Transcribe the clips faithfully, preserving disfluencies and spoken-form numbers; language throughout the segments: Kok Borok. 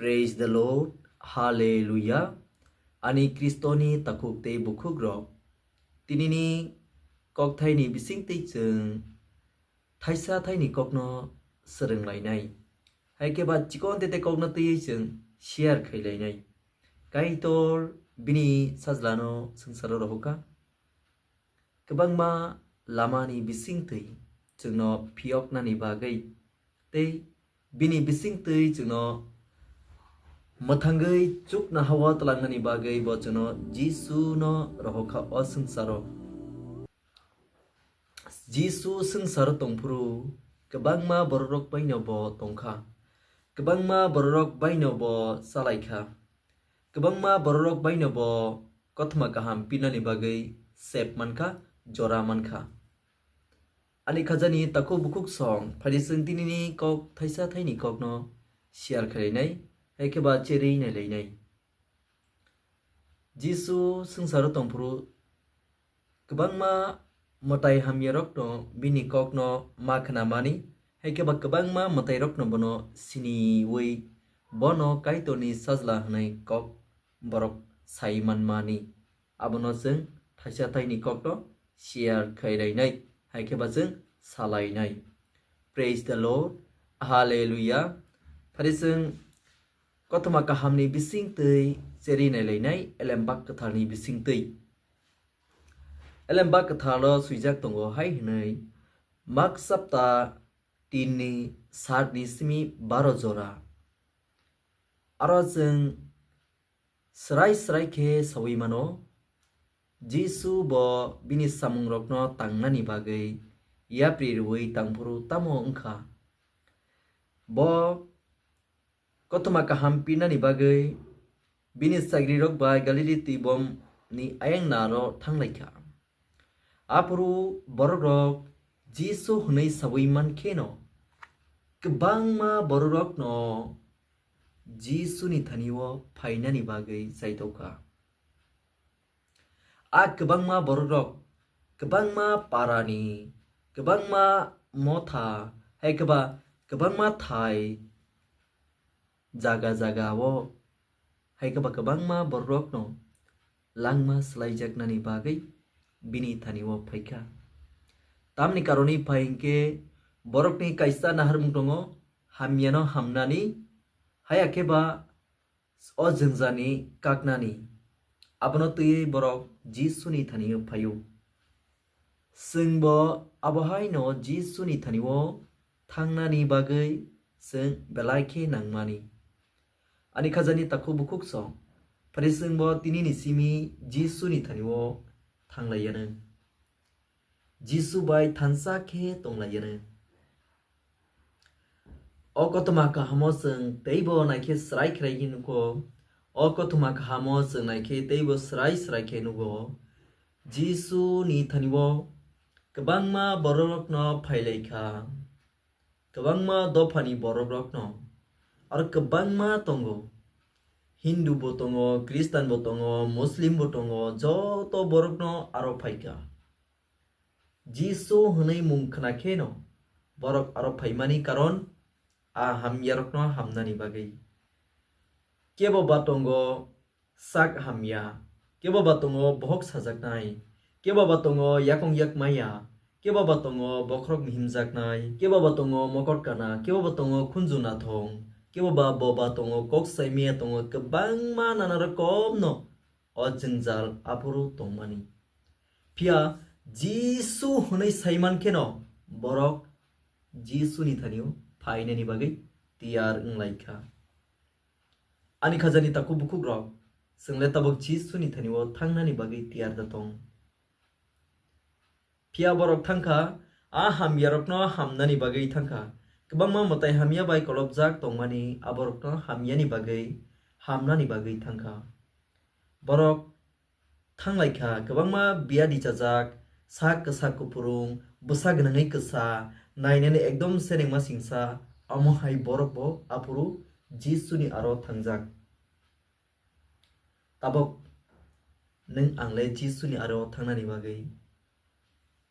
Praise the Lord. Hallelujah. Ani Kristoni takhuk tei bukhukrok, tinini kokthaini bisingtwi chwng thaisa thaini kokno swrwnglainai. Hai khe ba chikon tete kokno twiwi chwng share khailainai. Kaitor bini sajlano swngcharo rohorkha. Kwbangma lamani bisingtwi chwngno phiyoknani bagwi tei bini bisingtwi chwngno mwthangwi chuknohao twlangnani bagwi bo chwngno Jisuno rohorkha o swngcharo. Jisu swngcharo tongphuru kwbangma bororok baino bo tongkha. Kwbangma bororok baino bo chalaikha. Kwbangma bororok baino bo kothoma kaham pinani bagwi sep mankha, jora mankha. Ani khajani takhuk bukhuk song, phaidi chwng tinini kok thaisa thaini kokno share khailainai, hai khe ba cherwi nailainai. Jisu swngcharo tongphuru kwbangma mwtai hamyarokno bini kokno ma khnamani, hai khe ba kwbangma mwtairokno bono siniwi bono Kaitorni sajla hwnwi kok borok sai manmani. Abono chwng thaisa thaini kokno share khailainai, hai khe ba chwng salainai. Praise the Lord. Hallelujah. Phari chwng kothoma kahamni bisingtwi cherwi nailainai, Elembak Kwtharni bisingtwi. Elembak Kwtharo swijak tongo hai hwnwi, Mak chapta tinni satni simi baro jora. Aro chwng srai srai khe saui mano, Jisu bo bini samungrokno tangnani bagwi yapri rwui tangphuru tamo wngkha? Bo kothoma kaham pinani bagwi bini sagrirok bai Galili twibomni ayang naro thanglaikha. Aphuru borokrok Jisu hwnwi saui man kheno, kwbangma borokrokno Jisuni thani-o phainani bagwi chaitokha. A kwbangma borokrok, kwbangma parani, kwbangma motha, hai khe ba kwbangma thai, jaga jaga-o, hai khe ba kwbangma bororokno langma swlaijaknani bagwi bini thani-o phaikha. Tamni karoni phai hwnkhe borokni kaisa naharmung tongo, hamyano hamnani, haya khe ba o jwngjani kaknani. Abono twiwi borok Jisuni thani-o phaio. Chwngbo abohaino Jisuni thani-o thangnani bagwi chwng belai khe nangmani. Ani khajani takhuk bukhuk song, phari chwngbo tinini simi Jisuni thani-o thanglaiyanw. Jisu bai thansa khe tonglaiyano. O kothoma kahamo chwng teibo naikhe srai khrai khe nugo. O kothoma kahamo chwng naikhe teibo srai srai khe nugo. Jisu ni thani-o kwbangma bororokno phailaikha. Kwbangma dophani borokrokno. Aro kwbangma tongo. Hindu bo tongo, Christian bo tongo, Muslim bo tongo, joto borokno aro phaikha. Jisu hwnwi mung khna kheno borok aro phaimani karon a hamyarokno hamnani bagwi. Kebo ba tongo sak hamya, kebo ba tongo bohok sajaknai, kebo ba tongo yakong yak maya, kebo ba tongo bokhorok mihimjaknai, kebo ba tongo mokot kana, kebo ba tongo khunju nathong, kebo ba bo ba tongo kok sai maya tongo, kwbangma nana rokomno o jwngjal aphuru tongmani. Phiya Jisu hwnwi saiman kheno borok Jisuni thani-o phainani bagwi tiyar wnglaikha. Ani khajani takhuk bukhukrok, chwngle tabuk Jisuni thani-o thangnani bagwi tiyar da tong. Phiya borok thangkha, a hamyarokno hamnani bagwi thangkha. Kwbangma mwtai hamya bai kolopjak tongmani aborokno hamyani bagwi, hamnani bagwi thangkha. Borok thanglaikha, kwbangma biyadi chajak, sak kwsa kupurung, bwsa gwnangwi kwsa, nainani ekdom senengma singsa, omo hai borokbo aphuru Jisuni aro thangjak. Tabok nwng angle Jisuni aro thangnani bagwi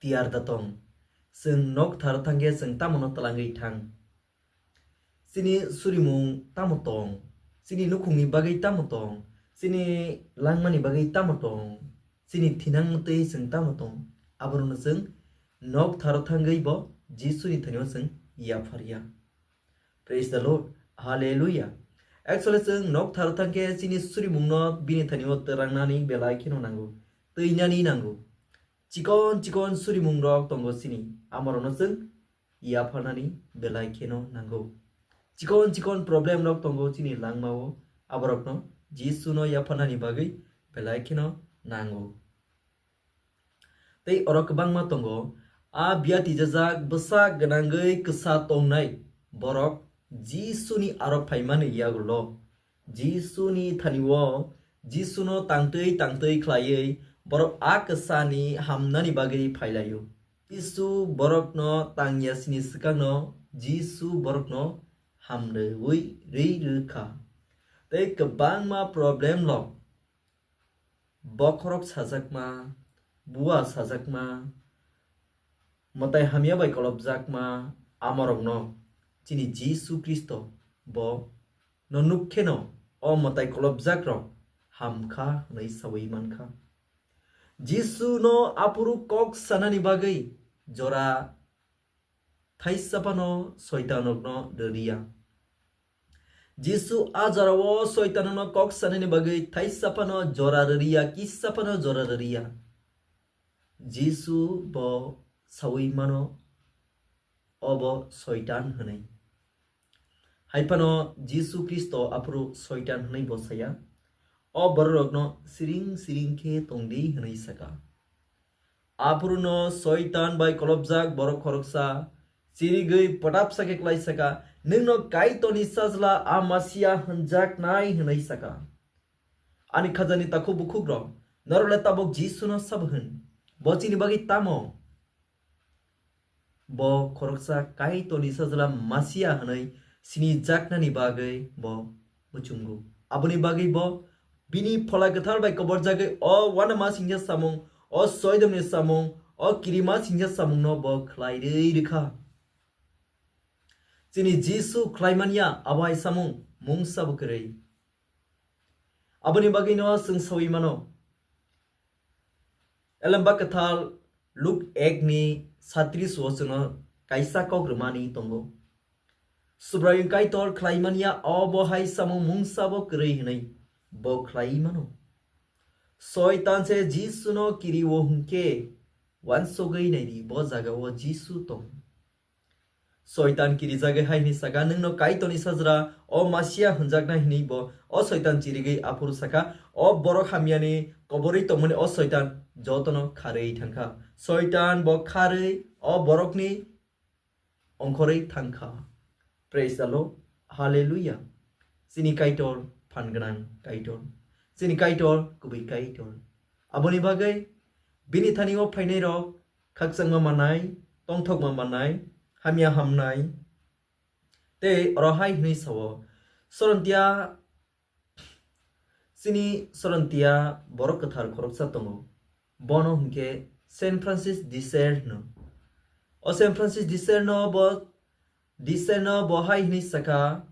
tiyar da tong? Chwng nok thar thangkhe chwng tamoni twlangwi thang? Chini surimung tamo tong? Chini nukhungni bagwi tamo tong, chini langmani bagwi tamo tong, chini thinang twi chwng tamo tong, aborokno chwng nok tharo thangwi bo Jisuni thanio chwng yapharya. Praise the Lord. Hallelujah. Actually, chwng nok tharo thangkhe chini surimungno bini thanio twrangnani belai kheno nango, twinani nango. Chikon chikon surimungrok tongo chini, amorokno chwng yapharnani belai kheno nango. Chikon chikon problemrok tongo chini langmao, aborokno Jisuno yapharnani bagwi belai kheno nango. Tei oro kwbangma tongo, a biyatijajak bwsa gwnangwi kwsa tongnai borok Jisuni aro phaimani yagulo. Jisuni thanio Jisuno tangtwi tangtwi khlaiwi borok a kwsani hamnani bagwi phailaio. Jisu borokno tangyasini swkangno Jisu borokno hamrwi rwi rwkha. Tei kwbangma problemrok, bokhorok sajakma, bua sajakma, mwtai hamya bai kolopjakma, amorokno chini Jisu Khristo bo no nuk kheno o mwtai kolopjakrok hamkha hwnwi sawi mankha. Jisu no aphuru kok sanani bagwi jora thaisa phano soitanrokno rwriya. Jisu a jorao soitanrokno kok sanani bagwi thaisa phano jora rwriya, kisa phano jora rwriya. Jisu bo sawi mano, obo soitan hwnwi. Hai phano Jisu Khristo aphuru soitan hwnwi bo saya, o bororokno siring siring khe tongdi hwnwi saka. Aphuruno soitan bai kolopjak borok khoroksa chirigwi pwtapsa khe klai saka, "Nwngno Kaitorni Sajla a Masia hwnjaknai," hwnwi saka. Ani khajani takhuk bukhukrok, norokle tabuk Jisuno sabo hwn? Bo chini bagwi tamo? Bo khoroksa Kaitorni Sajla Masia hwnwi sinijaknani bagwi bo muchungo. Aboni bagwi bo bini Phola Kwthar bai koborjagwi o uanama singcha samung, o soidomni samung, o kirima singcha samungno bo khlai rwi rwkha. Chini Jisu khlaimanya abo hai samung mungsa bo kwrwi. Aboni bagwino chwng sawi mano. Elembak Kwthar Luk ek ni satris o chwngno kaisa kok rwmani tongo. Subraiyung Kaitor khlaimanya obo hai samung mungsa bo kwrwi hwnwi bo khlaiwi mano. Soitan se Jisuno kiri-o hwnkhe uansugwi naidi, bo jagao Jisu tong. Soitan kirijagwi hai hwnwi saka, "Nwngno Kaitorni Sajra, o Masia hwnjaknai," hwnwi bo o soitan chirigwi aphuru saka, o borok hamyani koborwi tongmani o soitan jotono kharwi thangkha. Soitan bo kharwi o borokni ongkhorwi thangkha. Praise the Lord. Hallelujah. Chini Kaitor, phan gwnang Kaitor. Chini Kaitor, kubui Kaitor. Aboni bagwi bini thani o phainai rok khakchangma manai, tongthokma manai, hamya hamnai. Tei oro hai hwnwi sao, Sorontia, chini Sorontia borok kwthar khoroksa tongo. Bono hwnkhe Saint Francis de Sales hwno. O Saint Francis de Sales no bo, de Sales no bo hai hwnwi sakha,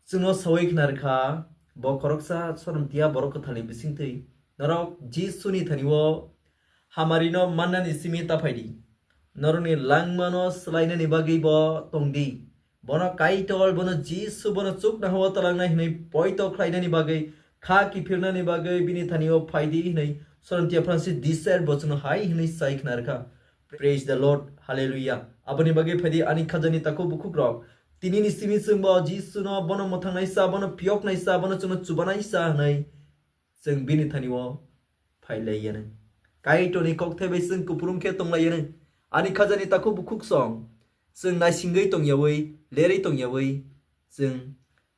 chwngno sawi khna rwkha, bo khoroksa Sorontia borok kwtharni bisingtwi. Norok Jisuni thani o hamarino mannani simi ta phaidi. Norokni langmano swlainani bagwi bo tongdi. Bono Kaitor, bono Jisu, bono chuknohao talangnai hwnwi poito khlainani bagwi, kha kiphilnani bagwi bini thani o phaidi hwnwi Sorontia Francis de Sales bo chwngno hai hwnwi sai khna rwkha. Praise the Lord. Hallelujah. Aboni bagwi phaidi ani khajani takhuk bukhukrok. Tinini simi chwngbo Jisuno bono mwthangnaisa, bono phiyoknaisa, bono chwngno chubanaisa hwnwi chwng bini thani o phailaiyanw. Kaitorni kokthai bai chwng kupulung khe tonglayanw. Ani khajani takhuk bukhuksong chwng naisingwi tongyawi, lerwi tongyawi, chwng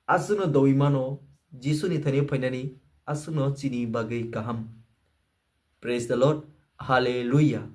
aswkno dowi mano, Jisuni thani phainani aswkno chini bagwi kaham. Praise the Lord. Hallelujah.